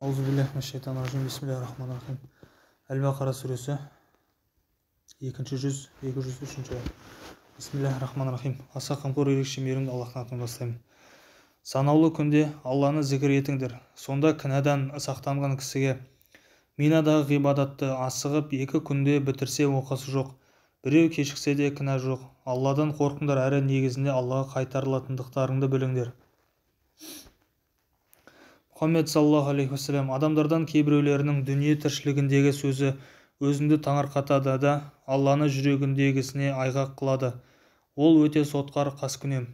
Аузубиллахи Бисмиллахи. Әл-Бақара сүресі 200 203 аят. Бисмиллахи. Аса қамқор, ерекше мейірімді Аллахтың атынан бастаймын. Санаулы күнде Алланы зікір етіңдер. Сонда кінәдан сақтанған кісіге Минадағы ғибадатты асығып 2 күнде бітірсе оқасы жоқ. Біреу кешіксе де кінә жоқ. Алладан қорқыңдар, әрі негізінде Аллаға қайтарылатындықтарыңды біліңдер. Мұхаммед саллаллаху алейхи уассалам, адамдардан кейбіреулерінің дүние тіршілігіндегі сөзі өзіңді таңырқатады да, Алланы жүрегіндегісіне айғақ қылады. Ол өте сотқар, қаскүнем.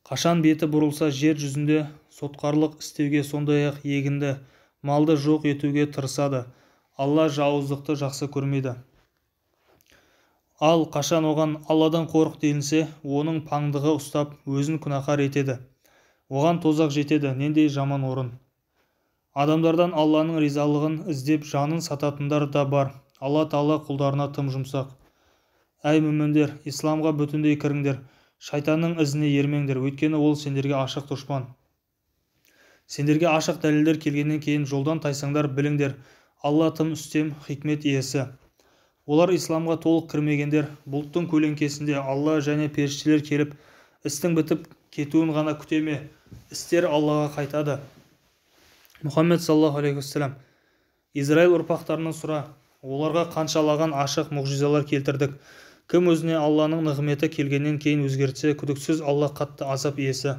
Қашан беті бұрылса, жер жүзінде сотқарлық істеуге, сондай-ақ егінді, малды жоқ етуге тырысады. Алла жауыздықты жақсы көрмейді. Ал қашан оған Алладан қорық делінсе, оның паңдығы ұстап, өзін күнәһар етеді. Оған тозақ жетеді, нендей жаман орын. Адамдардан Алланың ризалығын іздеп жанын сататындар да бар. Алла Тағала құлдарына тым жұмсақ. Әй мүміндер, исламға бүтіндей кіріңдер, шайтанның ізіне ермеңдер, өйткені ол сендерге ашық дұшпан. Сендерге ашық дәлелдер келгеннен кейін жолдан тайсаңдар, біліңдер, Алла тым үстем, хикмет иесі. Олар исламға толық кірмегендер, бұлттың көлеңкесінде Алла және періштелер келіп, істің бітіп кетуін ғана күте ме? Істер Аллаға қайтады. Мұхаммед саллаллаху алейхи уассалам, Израиль ұрпақтарынан сұра, оларға қаншалаған ашық мұғжизалар келтірдік. Кім өзіне Алланың нығметі келгеннен кейін өзгертсе, күдіксіз Алла қатты азап иесі.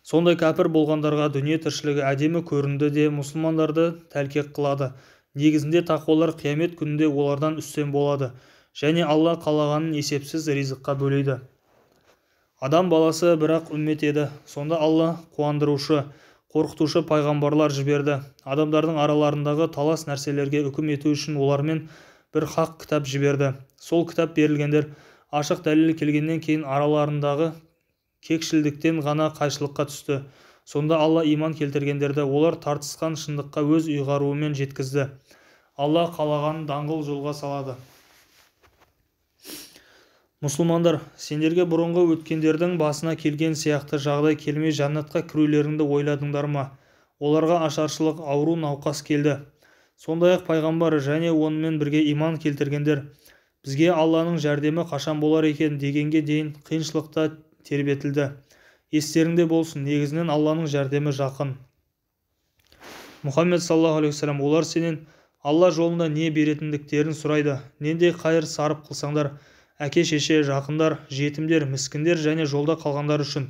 Сондай кәпір болғандарға дүние тіршілігі әдемі көрінді де, мұсылмандарды тәлкек қылады. Негізінде тақуалар қиямет күнінде олардан үстем болады және Алла қалағанын есепсіз ризыққа бөлейді. Адам баласы бірақ үммет еді. Сонда Алла қуандырушы, қорқытушы пайғамбарлар жіберді. Адамдардың араларындағы талас нәрселерге үкім ету үшін олармен бір хақ кітап жіберді. Сол кітап берілгендер ашық дәлел келгеннен кейін араларындағы кекшілдіктен ғана қайшылыққа түсті. Сонда Алла иман келтіргендерді олар тартысқан шындыққа өз ұйғаруымен жеткізді. Алла қалағанын даңғыл жолға салады. Мұсылмандар, сендерге бұрынғы өткендердің басына келген сияқты жағдай келмей жәннатқа кірулеріңді ойладыңдар ма? Оларға ашаршылық, ауру, науқас келді. Сондай-ақ пайғамбар және онымен бірге иман келтіргендер бізге Алланың жәрдемі қашан болар екен дегенге дейін қиыншылықта тербетілді. Естеріңде болсын, негізінен Алланың жәрдемі жақын. Мұхаммед саллаллаху алейхи уассалам, олар сенен Алла жолында не беретіндіктерін сұрайды. Нендей қайыр сарып қылсаңдар, әке-шеше, жақындар, жетімдер, міскіндер және жолда қалғандар үшін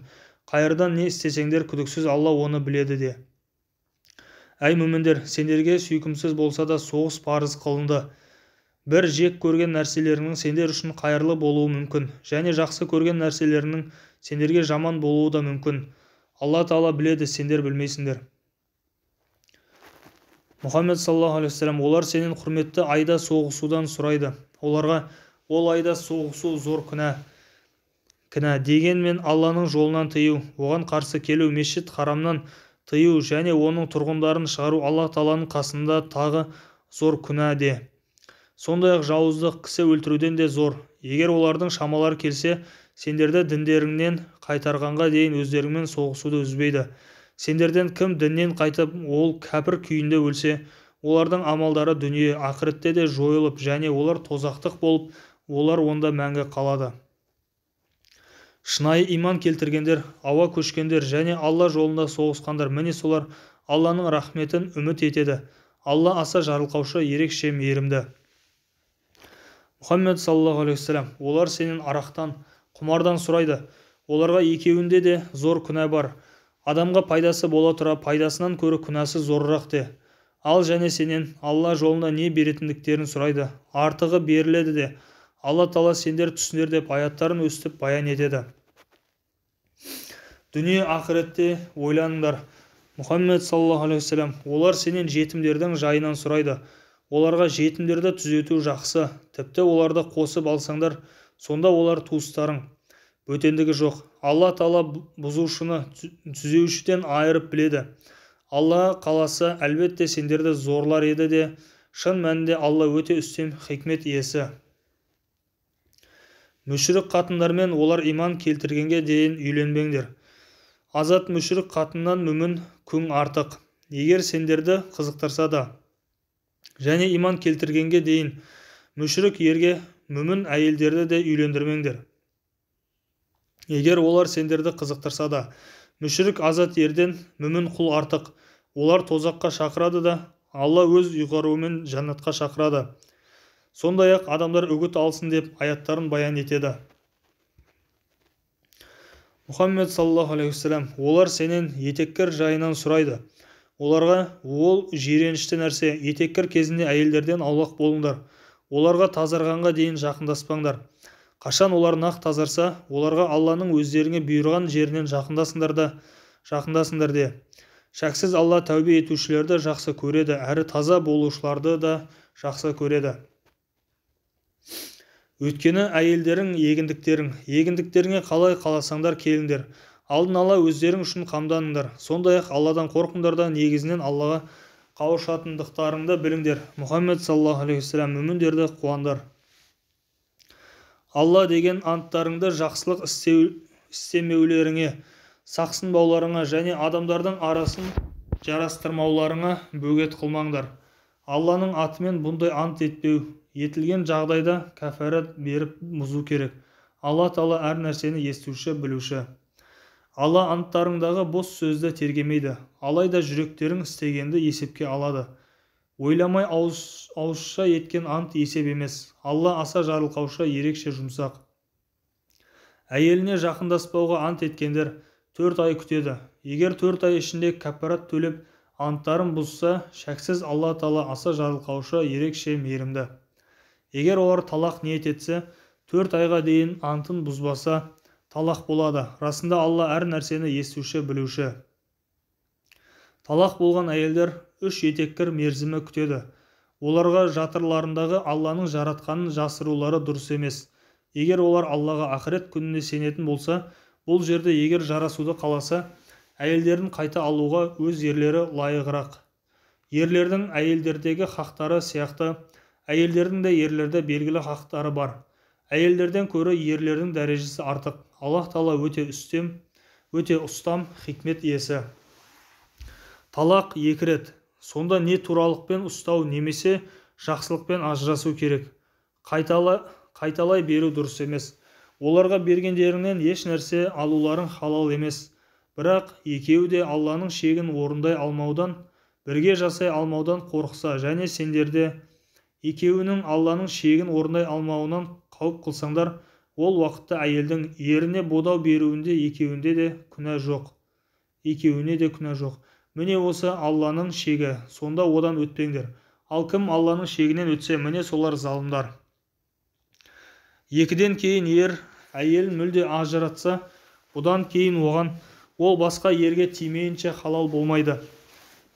қайырдан не істесеңдер, күдіксіз Алла оны біледі де. Әй мүміндер, сендерге сүйкімсіз болса да соғыс парыз қылынды. Бір жек көрген нәрселеріңнің сендер үшін қайырлы болуы мүмкін, және жақсы көрген нәрселеріңнің сендерге жаман болуы да мүмкін. Алла Тағала біледі, сендер білмейсіңдер. Мұхаммед саллаллаху алейхи уассалам, олар сенен құрметті айда соғысудан сұрайды. Оларға ол айда соғысу зор күнә. Кінә дегенмен Алланың жолынан тыю, оған қарсы келу, мешіт харамнан тыю және оның тұрғындарын шығару Алла Тағаланың қасында тағы зор күнә де. Сондай-ақ жауыздық, кісі өлтіруден де зор. Егер олардың шамалары келсе, сендерді діндеріңнен қайтарғанға дейін өздеріңмен соғысуды үзбейді. Сендерден кім діннен қайтып, ол кәпір күйінде өлсе, олардың амалдары дүние, ақыретте де жойылып, және олар тозақтық болып, олар онда мәңгі қалады. Шынайы иман келтіргендер, ауа көшкендер және Алла жолында соғысқандар, міне солар Алланың рахметін үміт етеді. Алла аса жарылқаушы, ерекше мейірімді. Мұхаммед саллаллаху алейхи уассалам, олар сенен арақтан, құмардан сұрайды. Оларға екеуінде де зор күнә бар. Адамға пайдасы бола тұра, пайдасынан көрі күнәсі зорырақ де. Ал және сенен Алла жолында не беретіндіктерін сұрайды. Артығы беріледі де. Алла Тағала сендер түсінер деп аяттарын өстіп баян етеді. Дүние ақыретте ойланыңдар. Мұхаммед саллаллаху алейхи уассалам, олар сенен жетімдердің жайынан сұрайды. Оларға жетімдерді түзету жақсы, тіпті оларды қосып алсаңдар, сонда олар туыстарың. Бөтендігі жоқ. Алла Тағала бұзушыны түзеушіден айырып біледі. Алла қаласа, әлбетте сендерді зорлар еді де, шын мәнінде Алла өте үстем, хикмет иесі. Мүшрік қатындармен олар иман келтіргенге дейін үйленбеңдер. Азат мүшрік қатыннан мүмін күң артық. Егер сендерді қызықтырса да және иман келтіргенге дейін мүшрік ерге мүмін әйелдерді де үйлендірмеңдер. Егер олар сендерді қызықтырса да, мүшрік азат ерден мүмін құл артық. Олар тозаққа шақырады да, Алла өз ұйғаруымен жәннатқа шақырады. Сондай-ақ адамдар үгіт алсын деп аяттарын баян етеді. Мұхаммед саллаллаху алейхи уассалам, олар сенен етеккір жайынан сұрайды. Оларға ол жиренішті нәрсе, етеккір кезінде әйелдерден аулақ болыңдар. Оларға тазарғанға дейін жақындаспаңдар. Қашан олар нақ тазарса, оларға Алланың өздеріңе бұйырған жерінен жақындасыңдар де. Шәксіз Алла тәубе етушілерді жақсы көреді, әрі таза болушыларды да жақсы көреді. Өйткені әйелдерің егіндіктерің, егіндіктеріңе қалай қаласаңдар келіңдер. Алдын ала өздерің үшін қамданыңдар. Сондай-ақ Алладан қорқыңдар да, негізінен Аллаға қауышатындықтарыңды біліңдер. Мұхаммед саллаллаху алейхи уассалам, мүміндерді қуандар. Алла деген анттарыңды жақсылық істемеулеріңе, сақсынбауларыңа және адамдардың арасын жарастырмауларыңа бөгет қылмаңдар. Алланың атымен бұндай ант етпеу етілген жағдайда кәфәрат беріп бұзу керек. Алла тағала әр нәрсені естуші, білуші. Алла анттарыңдағы бос сөзді тергемейді, алайда жүректерің істегенді есепке алады. Ойламай ауызша еткен ант есеп емес. Алла аса жарылқаушы, ерекше жұмсақ. Әйеліне жақындаспауға ант еткендер 4 ай күтеді. Егер 4 ай ішінде кәппарат төлеп анттарын бұзса, шәксіз Алла тағала аса жарылқаушы, ерекше мейірімді. Егер олар талақ ниет етсе, 4 айға дейін антын бұзбаса, талақ болады. Расында Алла әр нәрсені естуші, білуші. Талақ болған әйелдер 3 етеккір мерзімі күтеді. Оларға жатырларындағы Алланың жаратқанын жасырулары дұрыс емес. Егер олар Аллаға ақырет күніне сенетін болса, бұл жерде егер жарасуды қаласа, әйелдерін қайта алуға өз ерлері лайығырақ. Ерлердің әйелдердегі хақтары сияқты, әйелдердің де ерлерде белгілі хақтары бар. Әйелдерден көрі ерлердің дәрежесі артық. Аллаһ тағала өте үстем, өте ұстам, хикмет иесі. Талақ 2 рет. Сонда не туралықпен ұстау немесе жақсылықпен ажырасу керек. Қайталай беру дұрыс емес. Оларға бергендеріңнен еш нәрсе алуларың халал емес. Бірақ екеуі де Алланың шегін орындай алмаудан, бірге жасай алмаудан қорықса, және сендерде екеуінің Алланың шегін орындай алмауынан қауіп қылсаңдар, ол уақытта әйелдің еріне бодау беруінде екеуінде де күнә жоқ. Екеуіне де күнә жоқ. Міне осы Алланың шегі, сонда одан өтпеңдер. Ал кім Алланың шегінен өтсе, міне солар залымдар. 2-ден кейін ер әйелін мүлде ажыратса, бұдан кейін оған ол басқа ерге тимейінше халал болмайды.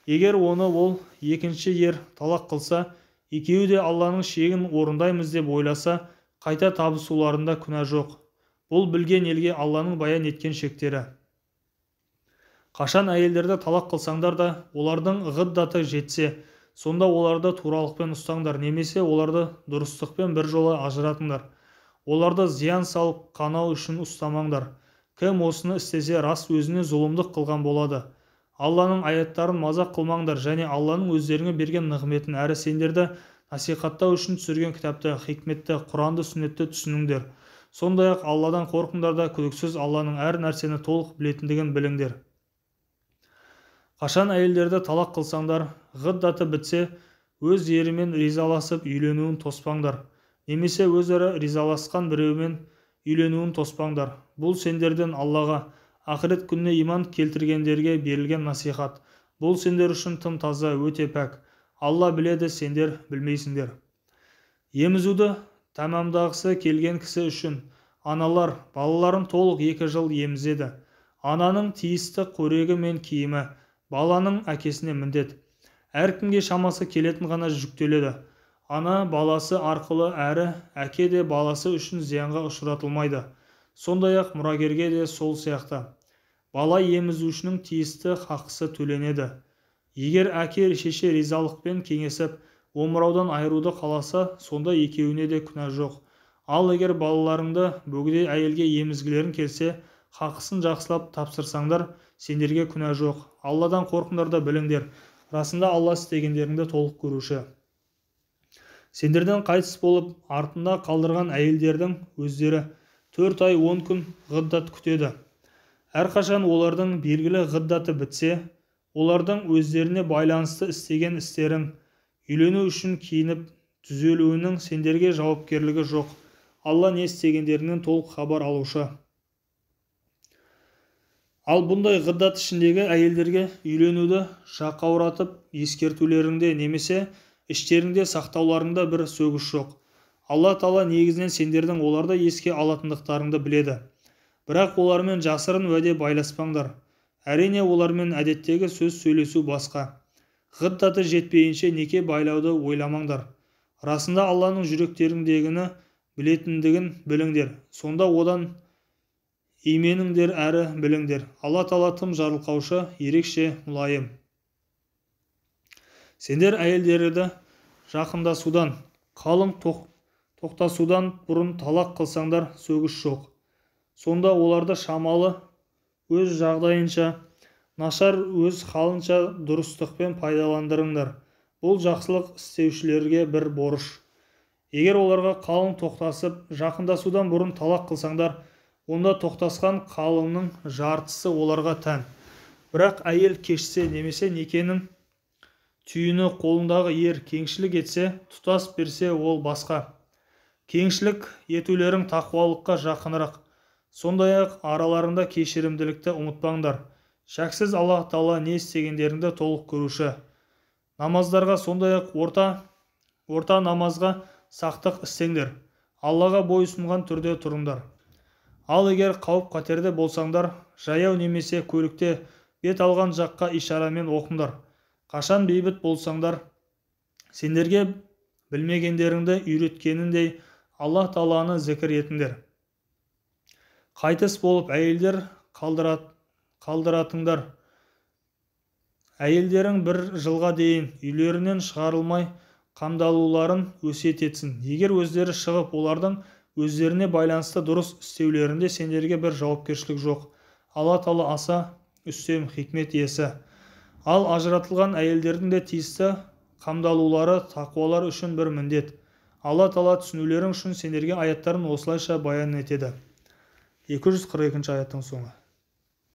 Егер оны ол екінші ер талақ қылса, екеуі де Алланың шегін орындаймыз деп ойласа, қайта табысуларында күнә жоқ. Бұл білген елге Алланың баян еткен шектері. Қашан әйелдерді талақ қылсаңдар да, олардың ғиддаты жетсе, сонда оларды туралықпен ұстаңдар, немесе оларды дұрыстықпен бір жола ажыратыңдар. Оларды зиян салып қанау үшін ұстамаңдар. Кім осыны істесе, рас өзіне зұлымдық қылған болады. Алланың аяттарын мазақ қылмаңдар және Алланың өздеріңе берген нығметін әрі сендерді насихаттау үшін түсірген кітапты, хикметті, Құранды, сүннетті түсініңдер. Сондай-ақ Алладан қорқыңдар да, күдіксіз Алланың әр нәрсені толық білетіндігін біліңдер. Қашан әйелдерді талақ қылсаңдар, ғиддаты бітсе, өз ерімен ризаласып үйленуін тоспаңдар, немесе өзара ризаласқан біреумен үйленуін тоспаңдар. Бұл сендерден Аллаға, ақырет күніне иман келтіргендерге берілген насихат. Бұл сендер үшін тым таза, өте пәк. Алла біледі, сендер білмейсіңдер. Емізуді тәмамдағысы келген кісі үшін аналар балаларын толық 2 жыл емізеді. Ананың тиісті қорегі мен киімі баланың әкесіне міндет. Әркімге шамасы келетін ғана жүктеледі. Ана баласы арқылы әрі әке де баласы үшін зиянға ұшыратылмайды. Сондай-ақ мұрагерге де сол сияқты. Бала емізушінің тиісті хақысы төленеді. Егер әке шеше ризалықпен кеңесіп, омыраудан айыруды қаласа, сонда екеуіне де күнә жоқ. Ал егер балаларыңды бөгде әйелге емізгілерің келсе, Хақысын жақсылап тапсырсаңдар, сендерге күнә жоқ. Алладан қорқыңдар да біліңдер. Расында Алла істегендеріңді толық көруші. Сендерден қайтыс болып, артында қалдырған әйелдердің өздері 4 ай 10 күн ғиддат күтеді. Әрқашан олардың белгілі ғиддаты бітсе, олардың өздеріне байланысты істеген істерін үйлену үшін киініп түзелуінің сендерге жауапкерлігі жоқ. Алла не істегендерінен толық хабар алушы. Ал бұндай ғиддат ішіндегі әйелдерге үйленуді жақауратып ескертулеріңде немесе іштеріңде сақтауларыңда бір сөгіс жоқ. Алла Тағала негізінен сендердің оларды еске алатындықтарыңды біледі. Бірақ олармен жасырын уәде байласпаңдар. Әрине олармен әдеттегі сөз сөйлесу басқа. Ғиддаты жетпейінше неке байлауды ойламаңдар. Расында Алланың жүректеріңдегіні білетіндігін біліңдер. Сонда одан именіңдер әрі біліңдер. Алла Тағала тым жарылқаушы, ерекше мұлайым. Сендер әйелдерді жақындасудан, қалың тоқтасудан бұрын талақ қылсаңдар сөгіс жоқ. Сонда оларды шамалы өз жағдайынша, нашар өз халынша дұрыстықпен пайдаландырыңдар. Бұл жақсылық істеушілерге бір борыш. Егер оларға қалың тоқтасып, жақындасудан бұрын талақ қылсаңдар, онда тоқтасқан қалыңның жартысы оларға тән. Бірақ әйел кешсе немесе некенің түйіні қолындағы ер кеңшілік етсе, тұтас берсе ол басқа. Кеңшілік етулерің тақуалыққа жақынырақ. Сондай-ақ араларында кешірімділікті ұмытпаңдар. Шәксіз Аллах Тағала не істегендеріңді толық көруші. Намаздарға сондай-ақ орта намазға сақтық істеңдер. Аллаға бойұсынған түрде тұрыңдар. Ал егер қауіп-қатерде болсаңдар, жаяу немесе көлікте бет алған жаққа ишарамен оқыңдар. Қашан бейбіт болсаңдар, сендерге білмегендеріңді үйреткеніндей Аллах Тағаланы зікір етіңдер. Қайтыс болып әйелдер қалдыратыңдар. Әйелдерің бір жылға дейін үйлерінен шығарылмай қамдалуларын өсиет етсін. Егер өздері шығып, олардың өздеріне байланысты дұрыс істеулерінде сендерге бір жауапкершілік жоқ. Алла Тағала аса үстем хикмет иесі. Ал ажыратылған әйелдердің де тиісті қамдалулары тақуалар үшін бір міндет. Алла Тағала түсінулерің үшін сендерге аяттарын осылайша баян етеді. 242 аяттың соңы.